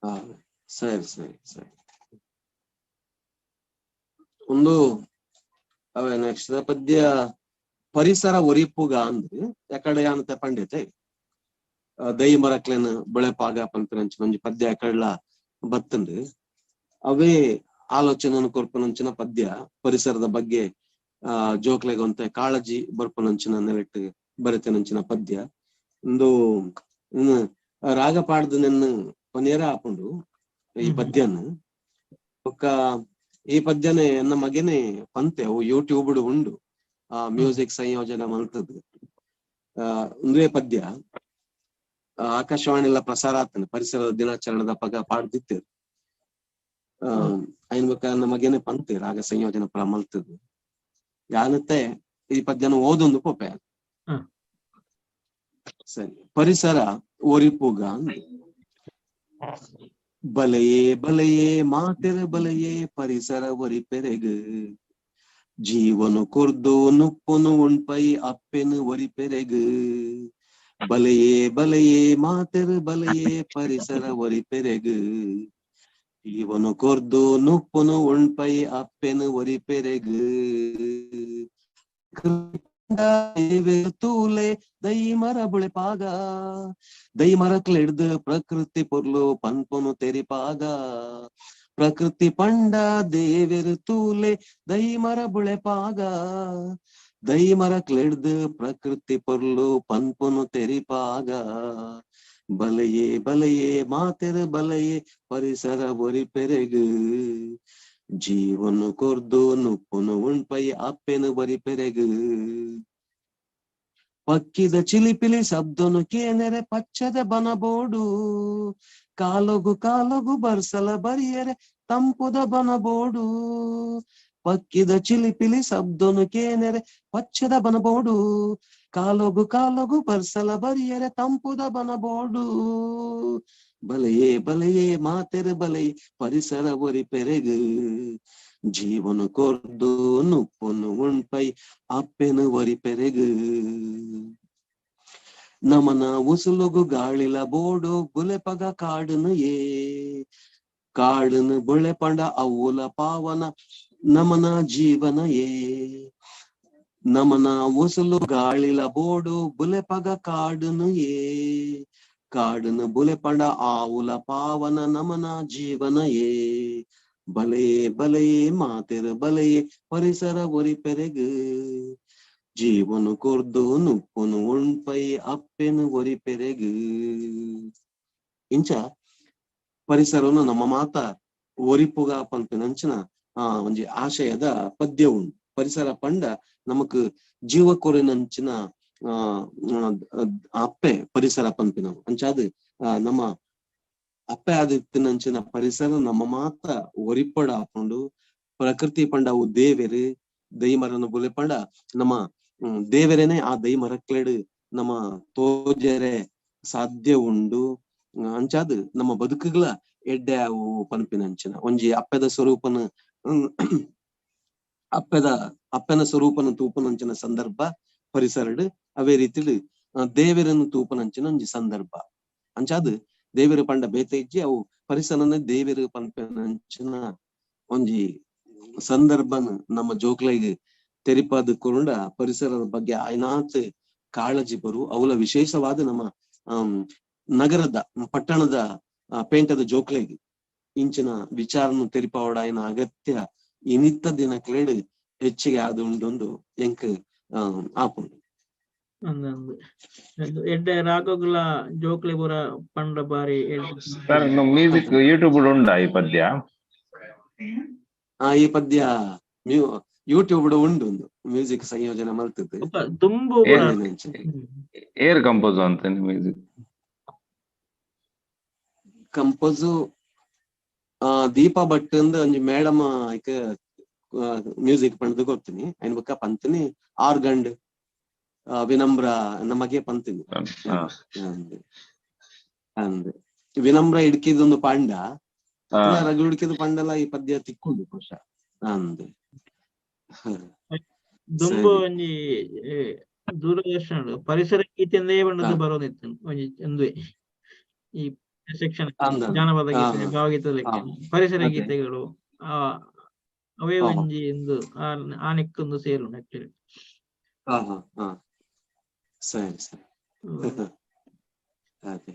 ಹಾ, ಸರಿ ಸರಿ ಸರಿ. ಒಂದು ಅವೇ ನೆಕ್ಸ್ಟ್ ಪದ್ಯ ಪರಿಸರ ಒರಿಪುಗ ಅಂದ್ರೆ ಯಾಕಡೆ ಅಂತ ಪಂಡಿತೆ ದೈ ಮರಕ್ಲೆನ್ ಬೆಳೆಪಾಗ ಪನ್ಪಿನಂಚಿನ ಒಂಜಿ ಪದ್ಯ ಅಕಡ್ಲ ಬತ್ತಂದು ಅವೇ ಆಲೋಚನೆ ಕೊರ್ಪುನಂಚಿನ ಪದ್ಯ ಪರಿಸರದ ಬಗ್ಗೆ ಜೋಕ್ಲೆಗೊಂತೆ ಕಾಳಜಿ ಬರ್ಪುನಂಚಿನ ನೆಲೆಟ್ ಬರೆತನಂಚಿನ ಪದ್ಯ. ಒಂದು ರಾಗ ಪಾಡ್ದು ನೆನ್ನ ಪನೇರ ಆಪುಂಡು ಈ ಪದ್ಯನ. ಬೊಕ್ಕ ಈ ಪದ್ಯನೆ ಎನ್ನ ಮಗನೇ ಪಂತೆ ಅವು ಯೂಟ್ಯೂಬ್ ಉಂಡು, ಆ ಮ್ಯೂಸಿಕ್ ಸಂಯೋಜನೆ ಮಲ್ತದ್ದು. ಉಂದುವೇ ಪದ್ಯ ಆಕಾಶವಾಣಿ ಎಲ್ಲ ಪ್ರಸಾರ ಆಗ್ತಾನೆ ಪರಿಸರದ ದಿನಾಚರಣೆದ ಪಗ ಪಾಡ್ದಿತ್ತೇರು. ಐನ್ ಬೊಕ್ಕ ನನ್ನ ಮಗನೇ ಪಂತೆ ರಾಗ ಸಂಯೋಜನೆ ಪೂರ ಮಲ್ತದ್ದು. ಯಾನತ್ತೆ ಈ ಪದ್ಯನ ಓದೊಂದು ಪೋಪೆ. ಸರಿ, ಪರಿಸರ ಒರಿಪುಗ. ಬಲೆಯೇ ಬಲೆಯೇ ಮಾತೆರ ಬಲೆಯೇ ಪರಿಸರ ಒರಿಪೆರೆಗ್, ಜೀವನು ಕೊರ್ದು ನುಪ್ಪುನು ಉಣ್ಪೈ ಅಪ್ಪೆನು ಒರಿಪೆರೆಗ್. ಬಲೆಯೇ ಬಲೆಯೇ ಮಾತೆರ ಬಲೆಯೇ ಪರಿಸರ ಒರಿಪೆರೆಗ್, ಜೀವನು ಕೊರ್ದು ನುಪ್ಪುನು ಉಣ್ಪೈ ಅಪ್ಪೆನು ಒರಿಪೆರೆಗ್. ತೂಲೆ ದೈ ಮರ ಬುಳೆಪಾಗ, ದೈ ಮರಕ್ಲೆಡ್ದು ಪ್ರಕೃತಿ ಪೊರ್ಲು ಪನ್ಪುನು ತೆರಿಪಾಗ. ಪ್ರಕೃತಿ ಪಂಡ ದೇವೆರು ತೂಲೆ ದೈ ಮರ ಬುಳೆಪಾಗ, ದೈ ಮರಕ್ಲೆಡ್ದು ಪ್ರಕೃತಿ ಪೊರ್ಲು ಪನ್ಪುನು ತೆರಿಪಾಗ. ಬಲೆಯೇ ಬಲೆಯೇ ಮಾತೆರ ಬಲೆಯೇ ಪರಿಸರ ಒರಿಪೆರೆಗ್, ಜೀವನು ಕೊರ್ದು ನುಪ್ಪುನು ಉಣ್ಪೈ ಅಪ್ಪೆನು ಬರಿಪೆರೆಗ್. ಪಕ್ಕಿದ ಚಿಲಿಪಿಲಿ ಶಬ್ದನು ಕೇನೆರೆ ಪಚ್ಚದ ಬನಬೋಡು, ಕಾಲೊಗು ಕಾಲೊಗು ಬರ್ಸಲ ಬರಿಯರೆ ತಂಪುದ ಬನಬೋಡು. ಪಕ್ಕಿದ ಚಿಲಿಪಿಲಿ ಶಬ್ದನು ಕೇನೆರೆ ಪಚ್ಚದ ಬನಬೋಡು, ಕಾಲೊಗು ಕಾಲೊಗು ಬರ್ಸಲ ಬರಿಯರೆ ತಂಪುದ ಬನಬೋಡು. ಬಲೆಯೇ ಬಲೆಯೇ ಮಾತೆರ ಬಲೆಯೇ ಪರಿಸರ ಒರಿಪೆರೆಗ್, ಜೀವನ ಕೊರ್ದು ನುಪ್ಪುನು ಉಣ್ಪೈ ಅಪ್ಪೆನು ಒರಿಪೆರೆಗ್. ನಮನ ಉಸುಲುಗು ಗಾಳಿಲ ಬೋಡು ಬುಲೆಪಗ ಕಾಡುನು ಏ, ಕಾಡುನು ಬುಳೆಪಂಡ ಅವುಲ ಪಾವನ ನಮನ ಜೀವನ ಏ. ನಮನ ಉಸುಲು ಗಾಳಿಲ ಬೋಡು ಬುಲೆಪಗ ಕಾಡುನು ಏ, ಕಾಡುನು ಬುಲೆಪಂಡ ಆವುಲ ಪಾವನ ನಮನ ಜೀವನ ಏ. ಬಲೆಯೇ ಬಲೆಯೇ ಮಾತೆರ ಬಲೆಯೇ ಪರಿಸರ ಒರಿಪೆರೆಗ್, ಜೀವನು ಕೊರ್ದು ನುಪ್ಪುನು ಉಣ್ಪೈ ಅಪ್ಪೆನು ಒರಿಪೆರೆಗ್. ಇಂಚ ಪರಿಸರನು ನಮ್ಮ ಮಾತ ಒರಿಪುಗ ಪನ್ಪಿನಂಚಿನ ಒಂಜಿ ಆಶಯದ ಪದ್ಯ ಉಂಡು. ಪರಿಸರ ಪಂಡ ನಮಕ್ ಜೀವ ಕೊರಿನಂಚಿನ ಆ ಅಪ್ಪೆ ಪರಿಸರ ಪನ್ಪಿನವು. ಅಂಚಾದ್ ನಮ್ಮ ಅಪ್ಪೆ ಆದಿತ್ತಿನಂಚಿನ ಪರಿಸರ ನಮ್ಮ ಮಾತ ಒರಿಪಡ ಆಪುಂಡು. ಪ್ರಕೃತಿ ಪಂಡ ಅವು ದೇವೆರು, ದೈ ಮರನ ಬುಲೆ ಪಂಡ ನಮ್ಮ ದೇವರೇನೆ ಆ ದೈ ಮರಕ್ಲೆಡ್ ನಮ್ಮ ತೋಜರೆ ಸಾಧ್ಯ ಉಂಡು. ಅಂಚಾದ್ ನಮ್ಮ ಬದುಕುಗಳ ಎಡ್ಡೆ ಅವು ಪನ್ಪಿನಂಚಿನ ಒಂಜಿ ಅಪ್ಪೆದ ಸ್ವರೂಪನ ಅಪ್ಪೆದ ಅಪ್ಪೆನ ಸ್ವರೂಪನ ತೂಪನಂಚಿನ ಸಂದರ್ಭ ಪರಿಸರಡ್. ಅವೇ ರೀತಿಲಿ ದೇವರನ್ನು ತೂಪನಂಚಿನ ಒಂಜಿ ಸಂದರ್ಭ. ಅಂಚಾದ್ ದೇವೆರು ಪಂಡ ಬೇತೆ ಇಜ್ಜಿ, ಅವು ಪರಿಸರನ ದೇವೆರು ಪನ್ಪಿನಂಚಿನ ಒಂಜಿ ಸಂದರ್ಭನ ನಮ್ಮ ಜೋಕ್ಲೆಗ್ ತೆರಿಪಾದ ಕೊರುಂಡ ಪರಿಸರದ ಬಗ್ಗೆ ಆಯ್ನಾತ್ ಕಾಳಜಿ ಬರು. ಅವಲ ವಿಶೇಷವಾದ ನಮ್ಮ ನಗರದ ಪಟ್ಟಣದ ಪೇಂಟದ ಜೋಕ್ಲೆಗ್ ಇಂಚಿನ ವಿಚಾರನು ತೆರಿಪಾವಡ ಅಗತ್ಯ ಇನಿತ್ತ ದಿನಕ್ಲೆಡ್ ಹೆಚ್ಚಿಗೆ ಆದ್ ಉಂಡೊಂದು ಎಂಕ್ ಆಪುಂಡು. ಎಡ್ಡೆ ರಾಗಗುಲ ಜೋಕ್ಲೆ ಪೂರ ಪಂಡ ಬಾರಿ. ಸರ್, ಮ್ಯೂಸಿಕ್ ಯೂಟ್ಯೂಬ್ ಉಂಡಾ ಈ ಪದ್ಯ? ಈ ಪದ್ಯ ಯೂಟ್ಯೂಬ್ ಉಂಡು, ಒಂದು ಮ್ಯೂಸಿಕ್ ಸಂಯೋಜನೆ ಮಲ್ತದ್ದು. ದುಂಬು ಏರ್ ಕಂಪೋಸ್ ಅಂತ ಮ್ಯೂಸಿಕ್? ಕಂಪೋಸ್ ದೀಪಾ ಭಟ್ ಅಂದ್ ಒಂಜಿ ಮೇಡಮ್ ಐಕ್ ಮ್ಯೂಸಿಕ್ ಪಂಡ್ದು ಕೊರ್ತೀನಿ. ಐನ್ ಬೊಕ್ಕ ಪಂತೀನಿ ಆರ್ಗಂಡ್ ವಿನಮ್ರ ನಮಗೆ ಪಂತೀನಿ. ಅಂದ್ ವಿನಮ್ರ ಇಡ್ಕಿದೊಂದು ಪಾಂಡ ರಘು ಇಡ್ಕಿದ ಪಂಡಲ ಈ ಪದ್ಯ ತಿಕ್ಕೊಂಡು ಬಹುಶಃ ಅಂದ್. ದುಂಬು ಒಂಜಿ ದೂರದರ್ಶನ ಪರಿಸರ ಗೀತೆಂದೇ ಬಣ್ಣದ ಬರೋದಿತ್ತು ಒಂಜಿ ಒಂದುವೆ ಈ ಸೆಕ್ಷನ್ ಅಂದ ಜಾನಪದ ಹಾ, ಗೀತೆ ಹಾ. ಭಾವಗೀತೆ ಹಾ. ಪರಿಸರ ಅದೇ. ಗೀತೆಗಳು, ಆ ಅವೇ ಹಾ. ಒಂಜಿ ಇಂದು ಆ ಆ ನೆಕ್ಕೊಂದು ಸೇರುಂಡು ಆಕ್ಚುಲಿ. ಹಾ ಹಾ ಹಾ ಸರಿ ಸರಿ, ಅದೇ.